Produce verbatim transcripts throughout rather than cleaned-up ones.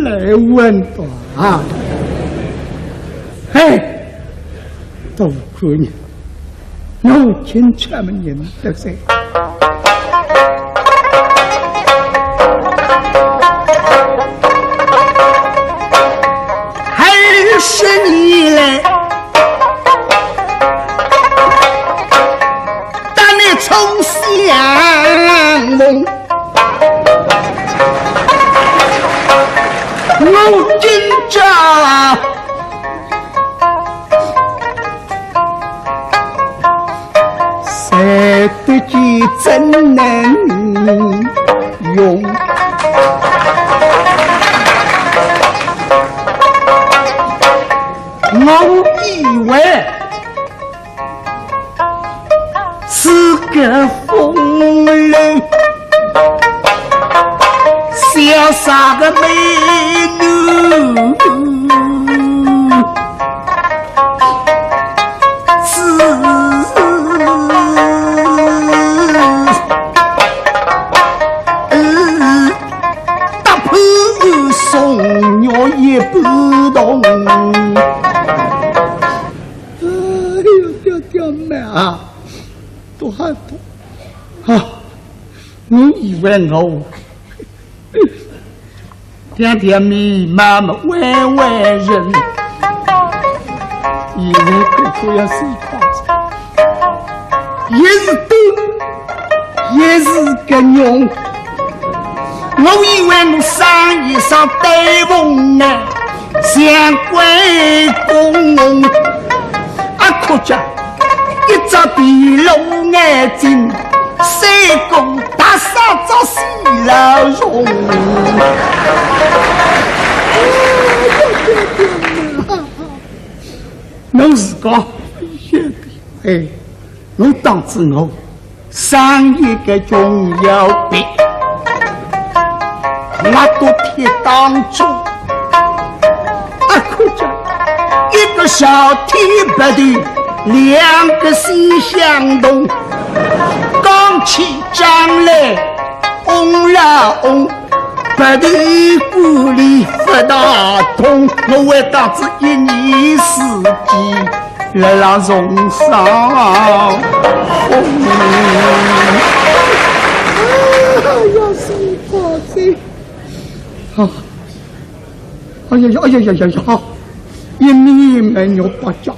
哎，稳当啊！哎，大官人，我今朝么认得噻。二十年来，搭你重相逢。 我今朝才得见真面容。我以为 是个风流潇洒的美女子，搭配宋玉也不同。 哎呦，爹爹妈啊，多好多啊！我以为我点点眉毛么弯弯人，现在看看要死法子，也是短，也是个娘。 我以为我生意上对逢呢，像关公，啊，可惜一只地漏眼睛，三个大傻子死了容。我自家晓得，哎，我当初我 生一个穷小辈，那个铁当中，啊，可惜一个小天不对，两个心相同，讲起账来，翁啦翁，不对，管理不大通，我还当初一年四季 来啦，送上风。哎呀，是我的。啊，哎呀呀，哎呀呀呀呀，一面没有八家，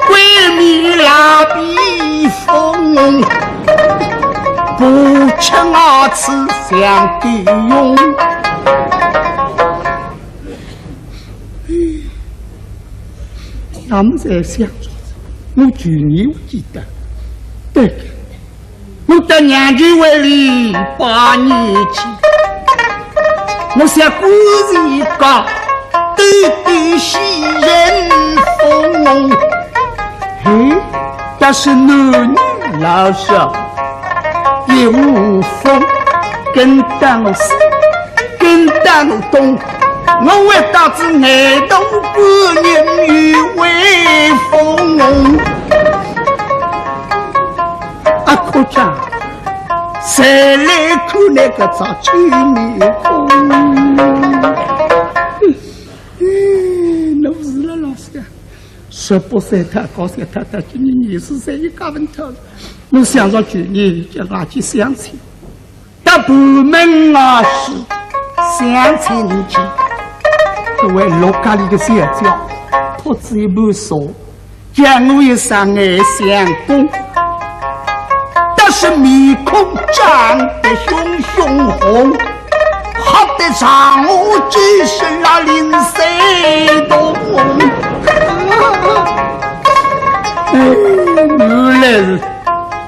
闺蜜拉比风，不成二次想的用。 那么在想着，我去年我记得，对，我到娘舅屋里拜年去，我想过年个，对对喜人风。嘿，但是男女老少 也无风，跟当我死，跟当我冻，我会当仔眼头观音有威风。啊，可讲，谁来看那个张秋面孔？哎，侬是了老师啊。 十八岁太高兴，太太今年二十岁，一家分头。我想着去年叫俺去相亲，到部门啊是相亲去，这位陆家里的小姐托仔一盘茶，叫我一声爱相公，但是面孔涨得熊熊红。 吓得让我几十拉零碎动。哎，原来是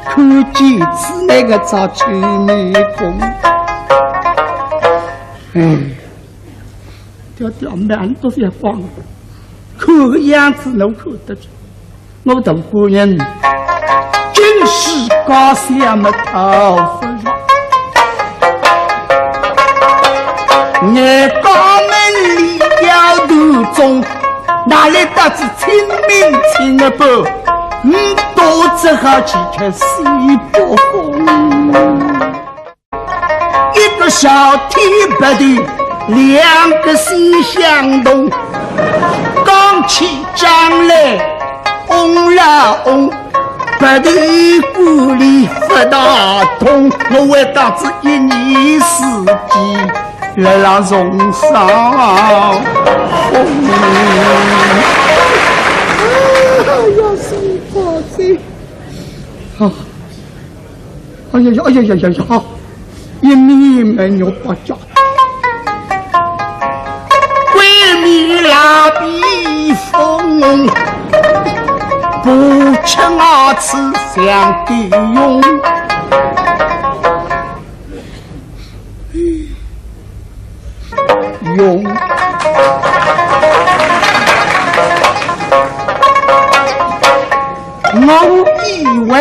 看见仔那个张秋面孔。哎，爹爹满头月光，看个样子侬看得出。 我大官人，真是家小么讨勿着。眼高门里要头中，哪里得仔清明清个白？嗯，都只好去吃西北风。 一个朝天白头两个心相同，讲起将来翁啦翁，白头故里勿大同，我会当仔一年四季来浪重伤风。哎呀，是宝贝。啊。 哎呀呀，哎呀呀呀呀！一面没有八家，鬼面拉比风，不成二次想的用。用。我以为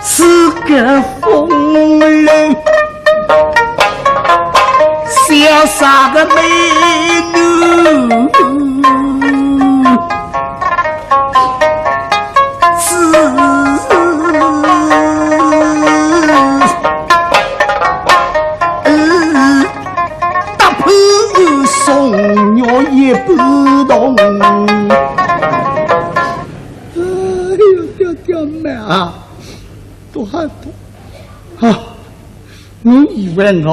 是个风流潇洒的美女，是搭配宋玉一般同。 哎呦，爹爹妈啊，多好多啊！我以为我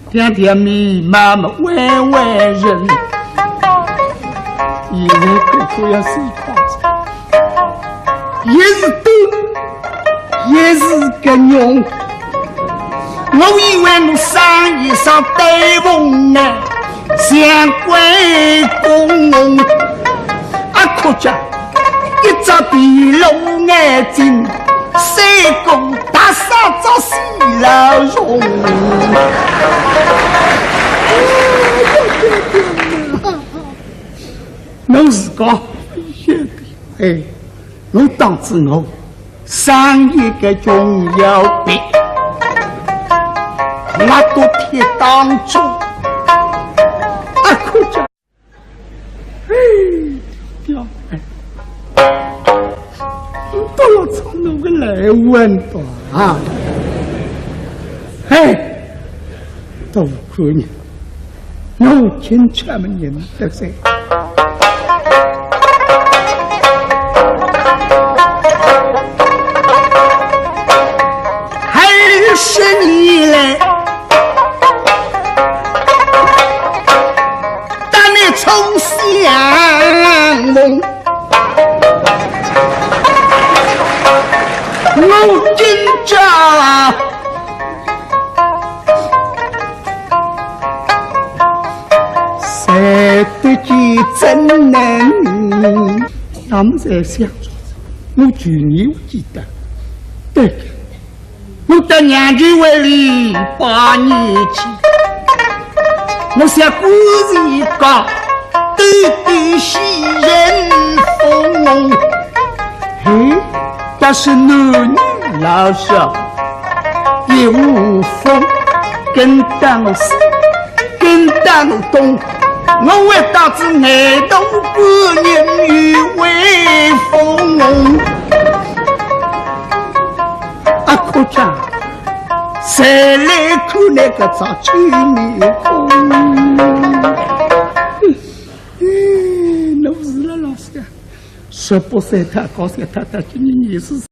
爹爹妈妈会为人，以为哥哥要死快哉，也是对 也是个用。我以为我生意上对风呢，像关公，啊，可惜一只皮罗眼睛，三个大傻子死了容。侬自家晓得，哎。 我当仔我生意个重要病，我都贴当中，啊，可讲，哎，爹，哎，你都要唱我个来问的啊，哎，都可以。 我今朝么认得噻。二十年来，搭你重相逢，我今朝 才得见真人。那么在想着，我去年我记得，对个，我到娘舅屋里拜年去，我想故事一讲，兜兜喜人风。嘿，但是男女老少 一无风，跟当我西，跟当我东，我会当仔眼头观音有威风。啊，可讲，谁来看那个张秋面孔？哎，侬是了老师呀。 十八岁他高三，他他今年廿四